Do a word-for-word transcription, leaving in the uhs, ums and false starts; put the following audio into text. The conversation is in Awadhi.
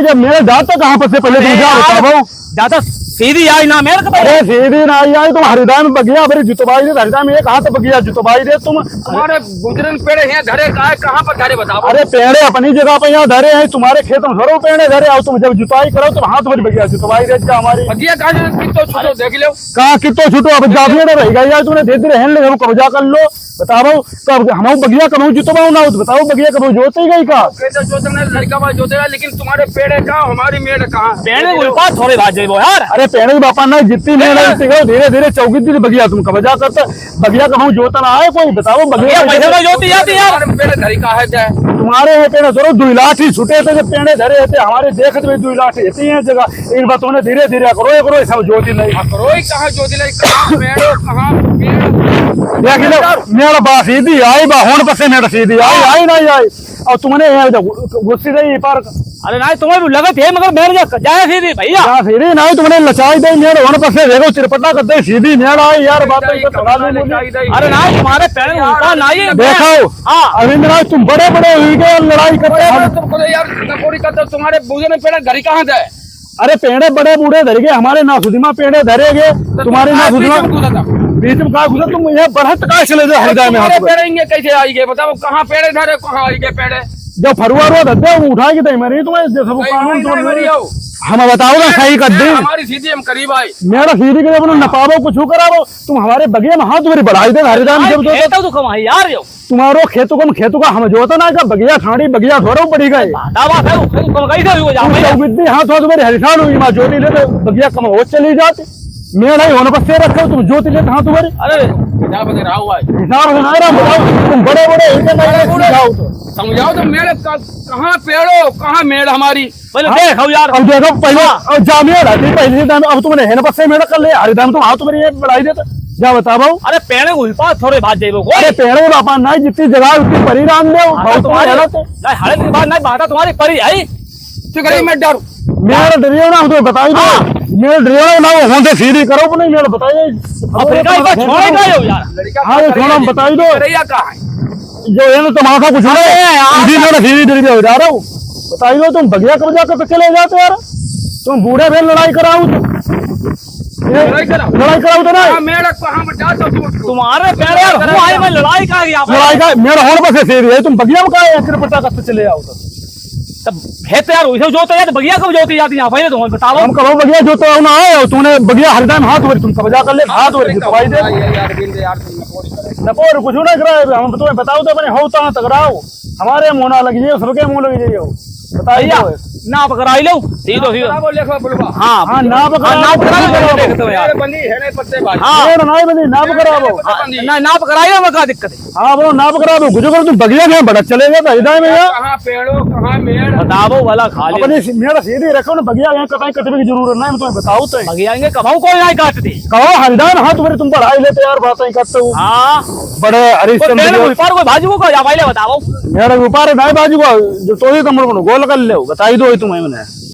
ये मेरे जाता कहाँ पर से पहले अरे तुम जा यार, बताओ। जाता सीधी आई ना मेरे को तो। अरे सीधी ना आई, आई तुम हरिदा में बगिया, अबे जुतवाई दे, हरिदा में एक हाथ बगिया जुतवाई दे तुम। तुम्हारे बुजरन पेड़े हैं धरे, का है, कहाँ पर धरे बताओ? अरे पेड़े अपनी जगह पे यहाँ धरे हैं, तुम्हारे खेत में धरो पेड़े धरे, आओ तुम जब जुताई करो तो हाथ भरी बगिया जुतवाई दे जा हमारी। बगिया कहाँ से कितो छुटो देख लो। कहाँ कितो छुटो, अब जाबिए ना रहेगा यार, तुमने धीरे धीरे हेल ले, हम कब्जा कर लो। बताओ, तो अब हम बगिया कबहूँ जुतवाओ ना, तो बताओ बगिया कबहूँ जोती गई का? खेत जोतना लड़का बा जोतेला, लेकिन तुम्हारे पेड़े का, हमारी मेड़ कहाँ? पेड़े उल्टा थोड़े भाग जाइबो यार। अरे पेड़े की बापा ना, जितनी मेड़ है, भैया। इतनी करो, धीरे धीरे चौकी दी बगिया तुम कब्जा करते, बगिया कबहूँ जोतना आए कोई, बताओ बगिया भैया, पैसे में जोती जाती यार। तुम्हारे पेड़े धरी का है जाए? तुम्हारे यहाँ पेड़े धरो, दुई लाठी छूटे थे, जब पेड़े धरे थे, हमारे देखत में दुई लाठी इतनी है जगह, एक बार तुमने धीरे धीरे करो, एक करो, सब जोती नहीं। हाँ, करो ही कहाँ जोती नहीं, कहाँ पेड़, कहाँ पेड़? देख लो, मेरा बा सीधी आई, बा होन पर से मेरा सीधी आई, हाँ। आई नहीं आई। और तुमने यहाँ जब गुस्सी रही पार। अरे नहीं, तुम्हें भी लगत है, मगर मेरे जा, जाए सीधी भैया। जा सीधी नहीं, तुमने लचाई दे, मेरे होन पर से देखो, चिरपटा कर दे, सीधी मेरा आई यार, बात तो इधर पकड़ा नहीं मुझे। अरे नहीं, तुम्हारे पेड़ ऊपर नहीं है। देखो, हाँ। अरविंद राज, तुम बड़े बड़े हुई गए और लड़ाई करते बड़े हो। बड़े तुम खुद यार, नकोड़ी करते हो, तुम्हारे बूझे में पेड़ घड़ी कहाँ जाए? अरे पेड़े बड़े बूढ़े धर गए, हमारे नासुदिमा पेड़े धरे गए, तो तुम्हारे तुम्हारे नासुदिमा बीच में घुसा था। बीच में का घुसा, तुम ये बढ़त का चले जाओ हरिदा में तुम्हारे हाथ में। पेड़े इंगे कैसे आई गए? बताओ कहाँ पेड़े धरे, कहाँ आई गए पेड़े? जो फरुआ रो धरते, वो उठा के दे, मैं नहीं तुम्हें, जैसे वो नहीं, कानून नहीं, तुम नहीं, नहीं। हम बताओ ना, सही कर दे। हमारी सीधी हम करीब आई। मेरा सीधी के अपना नपावो, कुछ करावो, तुम हमारे बगिया में हाथ मेरी बढ़ाई दे, हरिदा में भाई, जब दो खेत तो कमाई यार, यो। तुम्हारो खेतों का, खेतों का हम जोता ना का, बगिया ठाड़ी, बगिया थोड़ा पड़ी गए। दावा है, वो कम कहीं से हुई हो जाओ, तू भैया। चौबीस दिन हाथ, हाथ मेरे हरिसान हुई, माँ जोड़ी ले तो बगिया कम हो चली जाती। मैं नहीं होने पर से रखो, तुम जोती लेते हाथ तुम्हारे। अरे, हिसाब से रहा हुआ है। हिसाब से ना रहा, बताओ, तुम बड़े बड़े इनके नहीं बड़े बूढ़े। समझाओ तो। समझाओ तो, मेरे क-, कहाँ पेड़ो, कहाँ मेड़ हमारी? पहले हाँ। देख, आओ यार। अब देखो, पहले, हाँ। अब जा मेड़ है, पहले ही दाम, अब तुमने है ना, बस से मेड़ कर ले, हरे दाम तुम हाथ तुम्हारे ये बढ़ाई देता। जा बताओ। अरे पेड़ के ऊपर थोड़े बात जाइबो कोई। अरे पेड़ के बापा नहीं, जितनी जगह उतनी परी राम दे, हाँ, बहुत तुम्हारे तुम्हारे हालत है। नहीं, हरे की बात नहीं, बात तुम्हारी परी है। तू कहीं मत डर। मेरा डरियो ना, हम तो बताई दो। हाँ। मेरा डरियो ना, वो होंदे सीधी करो, नहीं मेरा बताइए। अब फिर का, इको छोड़े का हो यार? हाँ, ये छोड़ा, हम बताई दो। रैया कहाँ है? जो है ना, तमाशा कुछ नहीं। अरे यार। इसी मेरा सीधी डर गया, जा रहा हूँ। बताई दो, तुम बगिया कब्जा करके चले जाते यार। तुम बूढ़े फिर लड़ाई कराओ तो। ये लड़ाई कराओ। लड़ाई कराओ तो नहीं। हाँ, मेरा को हम जा तो तू। तुम्हारे प्यारे यार, हूँ आई मैं लड़ाई का यहाँ पे। लड़ाई का, मेरा होड़ बस ऐसे ही है, तुम बगिया में का है, फिर पता करते चले आओ तो। तब है तो यार, वैसे जो तो यार, बगिया कब जोती जाती यहाँ, पहले तुम बताओ। हम कब बगिया जो तो ना आए, तूने बगिया हर टाइम हाथ भरी, तुम कब्जा कर ले, हाथ भरी, तो भाई दे। यार, यार, बिंदे यार, तुम नपोर कुछ ना करा, हम तुम्हें बताओ तो अपने हो तो टकराओ। हमारे मुंह ना लग जाइए, सबके मुंह लग जाइए। बताइए। भैया, नाप कराई लो। सीधो, सीधो। नाप कराओ, लेखो, बोलबा। हाँ, हाँ, नाप हाँ, कराओ। नाप कराओ, देखते हो यार। बंदी है नहीं पत्ते भाई। हाँ। ये ना, नहीं बंदी, नाप कराओ। हाँ, ना, नाप कराई लो, मैं का दिक्कत है? हाँ, बोलो, नाप कराओ। गुजो कर तुम बगिया में बड़ा चले गए, तो हृदय में यार। कहाँ पेड़ो, कहाँ मेड़? बताओ वाला खाली। अपने सी-, मेरा सीधी रखो ना, बगिया यहाँ कटाई कटने की जरूरत नहीं, मैं तुम्हें बताऊँ तो। बगिया इनके कबाऊ कोई नहीं काटते। कहो हरिदान, हाँ, तुम्हारे तुम बढ़ाई लेते यार, बातें करते हो। हाँ। बड़े हरिश्चंद्र कोई पेड़ के ऊपर कोई भाजू को या पहले बताओ। मेरे ऊपर नहीं भाजू को, जो तो ही तुम लोग गोल कर ले, बताई दो ही तुम्हें मैंने।